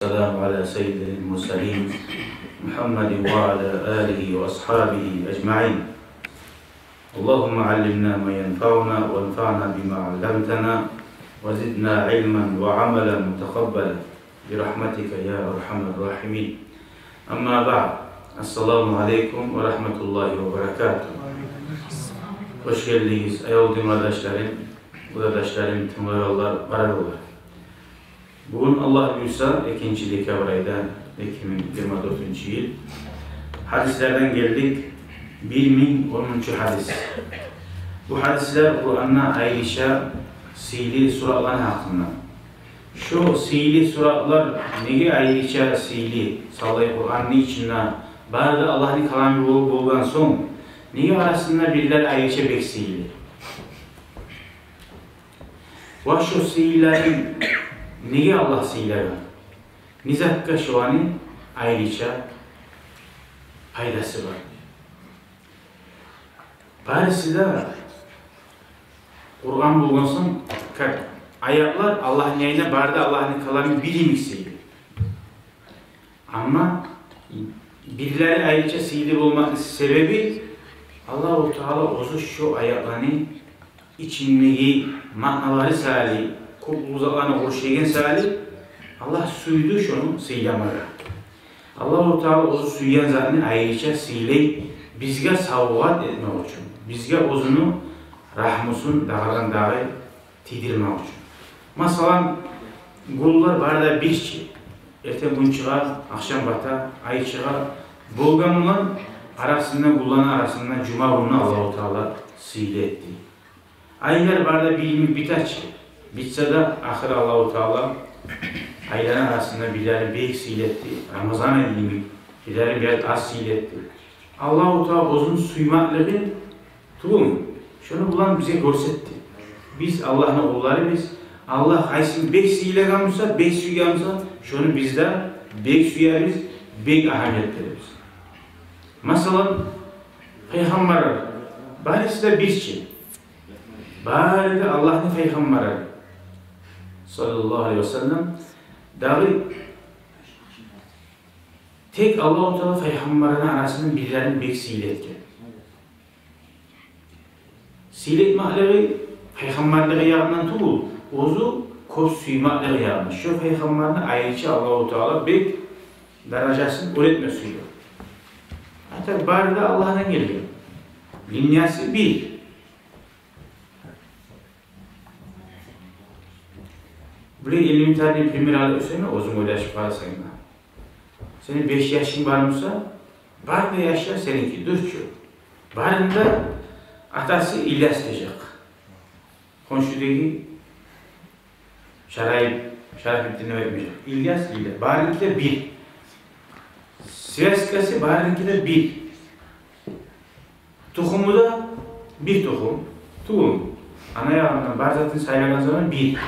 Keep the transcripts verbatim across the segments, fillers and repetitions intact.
والسلام على سيد المرسلين محمد وعلى آله وأصحابه أجمعين. اللهم علمنا ما ينفعنا وانفعنا بما علمتنا وزدنا علما وعملا متقبلا برحمتك يا أرحم الراحمين. أما بعد، السلام عليكم ورحمة الله وبركاته. Хош гелдигиз, аявлу дин къардашларым, къурдашларым, тынглайгъанлар, къарагъанлар. Бугюн, Аллагь буюрса, экинчи декабрь айда, эки минг йигирма дёртюнчю йыл. Гьадислерден гелдик, бир минг онунчу гьадис. Бу гьадислер Къуранда айрыча сыйлы суратланы гьакъында. Шо сыйлы суратлар неге айрыча сыйлы? Савлай Къуранны ичинде бары да Аллагьны каламы бол-, болгъан сонг, неге арасында бирлер айрыча бек сыйлы? Ва шо сыйлыланы неге Аллагь сыйлагъан? Не затгъа шоланы айрыча пайдасы бар? Барысы да Къуран болгъан сонг, как аятлар, Аллагьны янында бары да Аллагьны каламы бир йимик сыйлы. Амма бирлери айрыча сыйлы болмакъны себеби, Аллагьу Таала оьзю шо аятланы ичиндеги маъналары саялы, кёп уллу затланы къуршайгъан саялы, Аллагь сюйдю шону сыйламагъа. Аллагьу Таала оьзю сюйген затны айрыча сыйлай, бизге савгъат этмек учун, бизге оьзюню рагьмусун дагъыдан-дагъы тийдирмек учун. Масала, гюнлер бары да бир чи. Эртен гюн чыгъа, ахшам бата, ай чыгъа. Болгъан булан арасында, гюнлени арасында жума гюнню Аллагьу Таала сыйлы этди. Айлар бары да бир йимик бите чи. Битсе де, ахыры Аллагьу Таала айланы арасында бирлерин бек сыйлы этди. Рамазан ай йимик, бирлерин бек аз сыйлы этди. Аллагьу Таала оьзюню сюймеклигин тюгюлмю, шону булан бизге гёрсетди. Биз Аллагьны къулларыбыз. Аллагь къайсын бек сыйлагъан буса, бек сюйген буса, шону биз де бек сюебиз, бек агьамият беребиз. Масала, пайхаммарлар барысы да бир чи. Бары да Аллагьны пайхаммарлары, саллаллагьу алайгьи ва саллам. Дагъы тек Аллагьу Таала пайхаммарланы арасындан бирлерин бек сыйлы этген. Сыйлы этмеклиги пайхаммарлыгъы ягъындан тюгюл, оьзю кёп сюймеклиги ягъындан. Шо пайхаммарны айрыча Аллагьу Таала бек даражасын оьр этме сюйдю. Гьатта бары да Аллагьдан гелген. Линиясы бир. Булай элементарный пример алып, сен оьзюнг ойлашып къарасанг да. Сени беш яшынг бар буса, бары да яшлар сеники, дюр чю. Барында атасы Ильяс дежек. Хоншудагъы Шарайып, Шарафутдин деп айтмажакъ. Ильяс, Ильяс. Барыники де бир. Связкасы барыники де бир. Тухуму да бир тухум. Тюгюлмю? Ана ягъындан бар затын сайлагъан заман бир.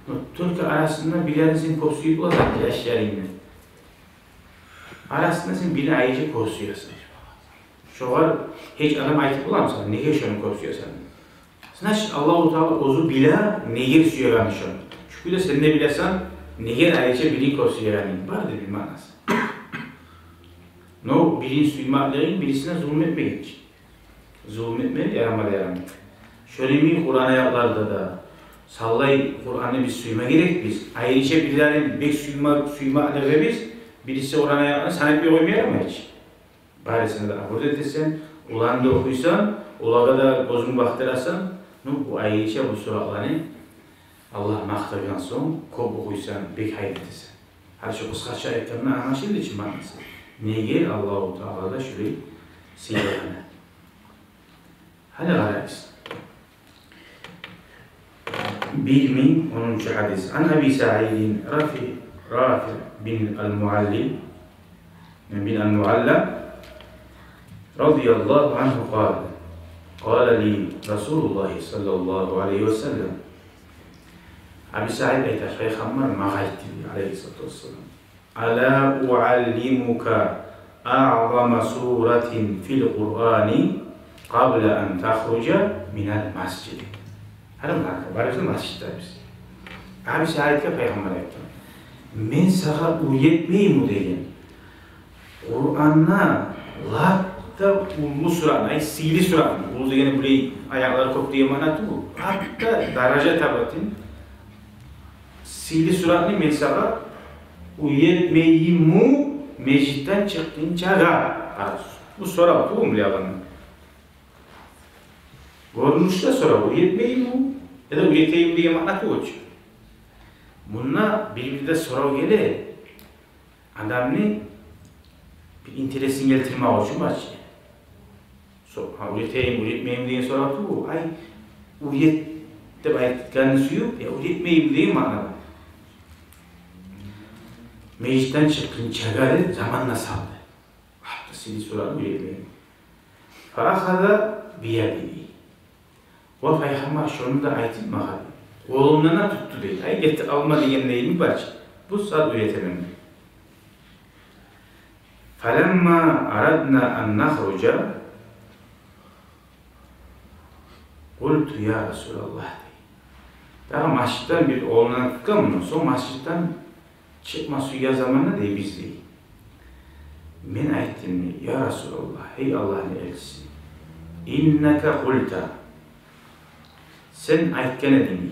Но только арасында бирлерин сен кёп сююп боласан, яшларынгны. Арасында сен бирин айрыча кёп сюесен. Шогъар гьеч адам айтып боламы сагъа, неге шону кёп сюесен? Значит, Аллагьу Таала оьзю биле, неге сюегенин шону. Шо кюйде сен де билесен, неге айрыча бирин кёп сюегенин. Бардыр бир маънасы. Но бирин сюймеклигин, бирисине зулму этмегенчи. Зулму этме ярамай, ярамай. Шону йимик Къуран аятларда да. Савлай Къуранны биз сюйме герекбиз. Айрыча бирлерин бек сюйме, сюймеклигибиз, бириси Къуран аятланы санап къойма ярамай чы. Барысына да абур этесен, оланы да охуйсан, олагъа да гёзюнг бакъдырасан. Ну, бу айрыча бу суратланы Аллагь макътагъан сонг, кёп охуйсан, бек гьайын этесен. Гьали шу къысгъача айтгъанда англашылды чы маънасы. Неге Аллагьу Таала да шулай сыйлагъаны. Гьали къарайбыз. Бир минг онунчу гьадис. Ан Аби Саидин Рафи, Рафи бин ал-Муалли, бин ал-Муалла, радияллагьу ангьу, къала: къала ли Расулуллагьи саллаллагьу алайгьи ва саллам. Аби Саид айта: Пайхаммар магъа айтды, алайгьиссалату вассалам: «Ала уаллимука аъзама суратин фил Къурани къабла ан тахружа минал масжид?» Гьарам гьакъы, барыбыз да масжиддебиз. Аби Саидге Пайхаммар айтгъан: «Мен сагъа уьйретмейимми?» — деген. Къуранда лап да уллу суратны, ай, сыйлы суратны. Уллу дегени булай аякълары кёп деген маъна тюгюл. Лап да даража табатын сыйлы суратны мен сагъа уьйретмейимми межитден чыкъгъынчагъа? Къара, бу сорав тюгюл муну ягъында. Гёрюнюшде сорав, уьйретмейимми яда уьйретейимми деген маъна тюгюл чю. Мунда бир-бирде сорав геле, адамны бир интересин гелтирмек учун бар чы. Со-, гьа, уьйретейимми, уьйретмейимми деген сорав тюгюл. Ай, уьйрет деп айтгъанны сююп, я уьйретмейимми деген маънада. Межитден чыкъгъынчагъа деп заманына салды. Гьатта сени сорап уьйретмейимми. Фа ахаза би яди. Ва Пайхаммар шону да айтып магъа, къолумдан да тутду дей. Ай, гетип алма дегендейми бар чы. Бу сагъа уьйретемен дей. Фаламма арадна ан нахружа, къулту я Расулаллагь дей. Дагъы межитден бир къолундан тутгъан муну, сонг межитден чыкъма сюйген заманда дей биз дей. Мен айтдым дей: «Я Расулаллагь, гьей Аллагьны элчиси, иннака къулта, сен айтгъан эдинг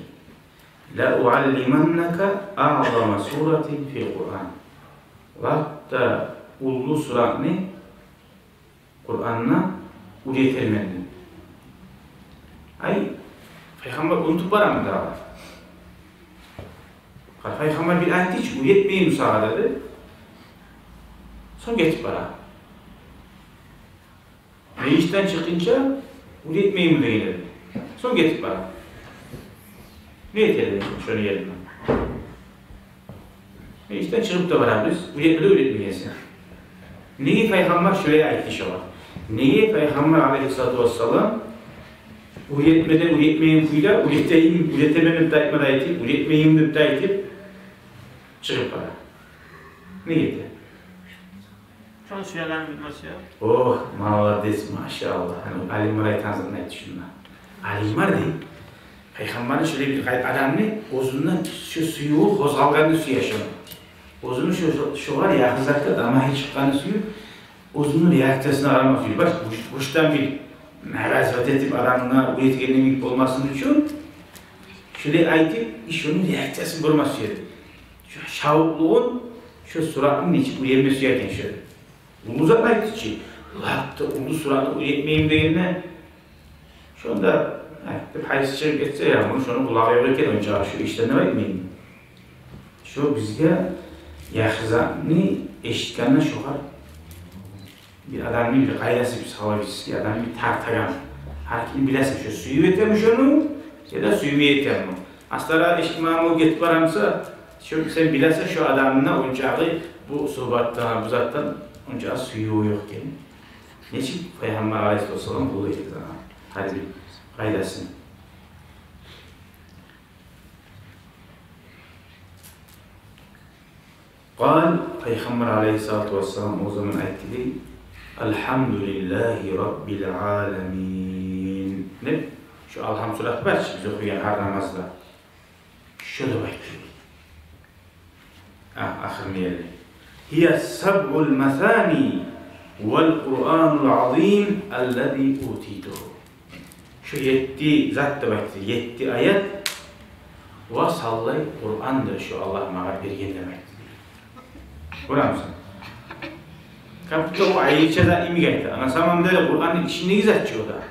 дей: ла уаллиманнака аъзама суратин фил Къуран». Лап да уллу суратны Къуранда уьйретермен дей. Ай, Пайхаммар унутуп барамы дагъы? Къара, Пайхаммар бир айтды чы, уьйретмейимми сагъа деди. Сонг гетип бара. Межитден чыкъгъынча уьйретмейимми деген эди. Сонг гетип бара. Не этер эди шону ерине? Межитден чыгъып да барабыз, уьйретме де уьйретмегенсен. Неге Пайхаммар шолай айтды шогъар? Неге Пайхаммар алайгьиссалату вассалам уьйретме де уьйретмейген кюйде, уьйретейим, уьйретемен деп де айтмады, айтып, уьйретмейим деп де айтып чыгъып бара? Неге де? Шону сюегенин билмесе. О, молодец, машаллагь. Гьана алимлер айтагъан затны айтды шунда. Алимлер дей, Пайхаммарны шолай бир къай-, адамны оьзюнден шо сюювю къозгъалгъанны сюе шону. Оьзюню шо, шо, шогъар якъын затгъа дамагьы чыкъгъанны сююп, оьзюню реакциясына къарамакъ сюе. Баш, гюч-, гючден бир наразылыкъ этип, адамгъа уьйретгенлик болмасын учун, шолай айтып, и шону реакциясын гёрме сюе. Шо шавукълугъун, шо суратны нечик уьйренме сюе экен шо. Уллу затны айтды чы, лап да уллу суратны уьйретмейим дегенде, шонда, гьа, бир гьайсы чыгъып гетсе, я, муну шону къулагъы ёкъ экен, онча шо ишден деп айтмайман. Шо бизге яхшы затны эшитгенде шогъар бир адамны бир къайдасы, психологический адамны бир тартагъан. Гьар ким билесен, шо сююп этеми шону, яда сюймей этеми. Астара эшитмей гетип барамса, шо сен билесен, шо адамны ончакъы бу сугьбатдан, бу затдан ончакъы сюювю ёкъ экен. Нечик Пайхаммар алайгьиссалату вассалам къолай этди гьар бир къайдасын. Къал, Пайхаммар алайгьиссалату вассалам о заман айтды дей: «Алгьамдулиллагьи раббил аламин». Не? Шо Алгьам сурат бар чы, биз охуйгъан гьар намазда. Шо деп айтды дей. А, ахырны ери. «Гьия сабъул масани вал Къуранул азим аллази утитугьу». Шо етти зат деп айтды, етти аят ва савлай Къурандыр шо Аллагь магъа берген деп айтды. Гёремисен? Как будто бу айрыча зат йимик айта. На самом деле Къуранны ичиндеги зат чы о да.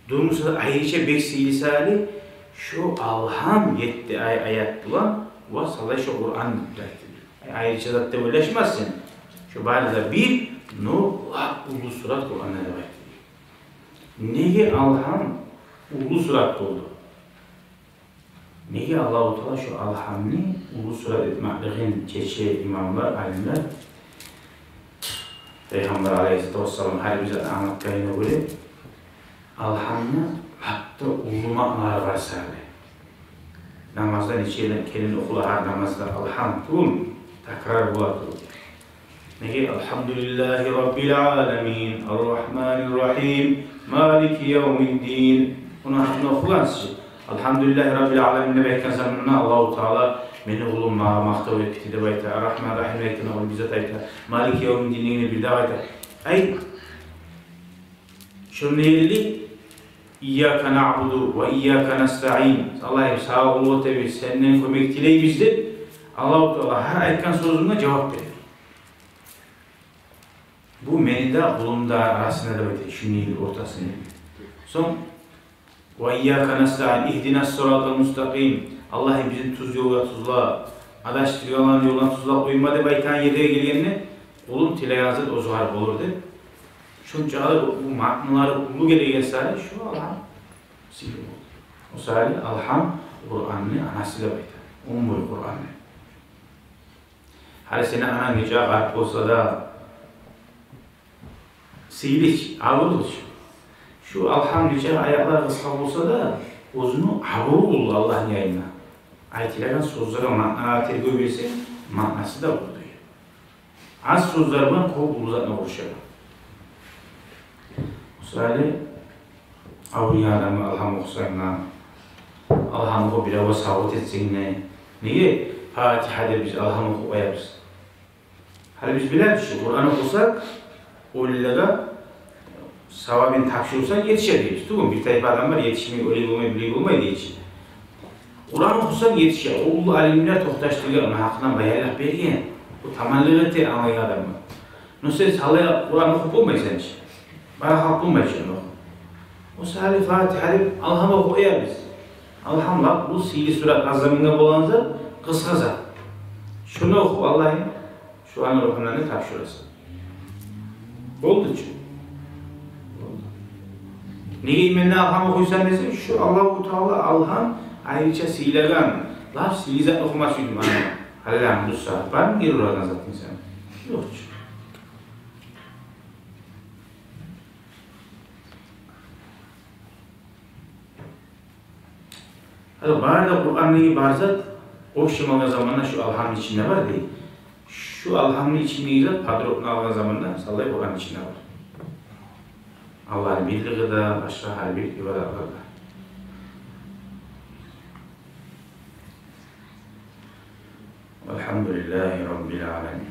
Дюр буса да айрыча бек сыйлы саялы, шо Алгьам етти ай-, аят булан ва савлай шо Къуран деп айтды. Ай-, айрыча зат деп ойлашмасын. Шо бары да бир, но лап уллу сурат Къуранда деп айтды. Неге Алгьам уллу сурат болду? Неге Аллагьу Таала шо Алгьамны уллу сурат этмеклигин чече имамлар, алимлер? Пайхаммар алайгьиссалату вассалам гьар бир затны англатгъанына гёре, Алгьамны гьатта уллу маъналары бар саялы. Намазда нече керен охула гьар намазда Алгьам, тюгюлмю? Такрар бола туруп. Неге? «Алгьамдулиллагьи раббил аламин, аррагьманир рагьим, малики явмиддин». Муну гьатта охугъансыз чы. «Алгьамдулиллагьи раббил аламин» деп айтгъан заманда Аллагьу Таала Мени къулум магъа макътав этип кете деп айта. Ар-Рагьман Рагьим айтагъан, ол бир зат айта. Малики явмиддин дегенде бирдагъы айта. Ай, шонда элли, «Ийяка наъбуду ва ийяка настаъин». Аллагьым, сагъа къуллукъ этебиз, сенден кёмек тилейбиз деп, Аллагьу Таала гьар айтгъан сёзюнге жавап бере. Бу мени де, къулумну да арасында деп айта, шуну ортасында. Сонг, «Ва ийяка настаъин, игьдинас сыратал мустакъим». Аллагьым, бизин тюз ёлгъа тюзле, адашдыргъанланы ёлундан тюзлеп къойма деп айтагъан ерге гелгенде, къулум тилеген зат оьзюгер болур деп. Шунча да бу маъналары уллу гелеген саялы шу Алгьам сыйлы болду. О саялы Алгьам Къуранны анасы деп айта. Уммул Къуранны. Гьали сени ананг нече къарт болса да, сыйлы чы, абурлу чы. Шу Алгьам нече аятлар къысгъа болса да, оьзюню абуру уллу Аллагьны янында. Айтылагъан сёзлеге, маънагъа тергев берсе, маънасы да уллу. Аз сёзлер булан кёп уллу затны къуршайгъан. Мисалы, авруйгъан адамгъа Алгьам охусанг да, Алгьам охуп биревге савгъат этсенг де, неге Фатигьа деп биз Алгьам охуп къоябыз? Гьали биз билебиз чы, Къуран охусакъ, оьлюлеге савабын тапшурсанг, етише дейбиз. Тюгюл, бир тайпа адам бар, етишмей, олай болмай, булай болмай дей чы. Къуран охусанг, етише. Уллу алимлер токъташдыргъан, ону гьакъындан баянлап берген. Бу таманлыкъ эте англайгъан адамгъа. Но сен гьали Къуран охуп болмайсан чы. Бары халкъ болмай чы ону охуп. О саялы Фатигьа деп Алгьам охуп къоябыз. Алгьам лап бу сыйлы сурат, аз замангъа болагъан зат, къысгъа зат. Шуну охуп, Аллагьым, шуланы ругьуна не тапшурасан? Болду чу. Болду. Неге именно Алгьам охуйсан десе, шу Аллагьу Таала Алгьам айрыча сыйлагъан, лап сыйлы зат охума сюйдюм аны. Алгьам, бу сагьат бармы гери урагъан зат инсан? Ёкъ чу. Гьали бары да Къурандагъы бар зат, общем алгъан заманда, шу Алгьамны ичинде бар дей. Шу Алгьамны ичиндеги зат, подробно алгъан заманда, мисаллай, Къуранны ичинде бар. Аллагьны бирлиги де, башгъа гьар бир ибадатлар да. Валгьамдулиллагьи раббил аламин.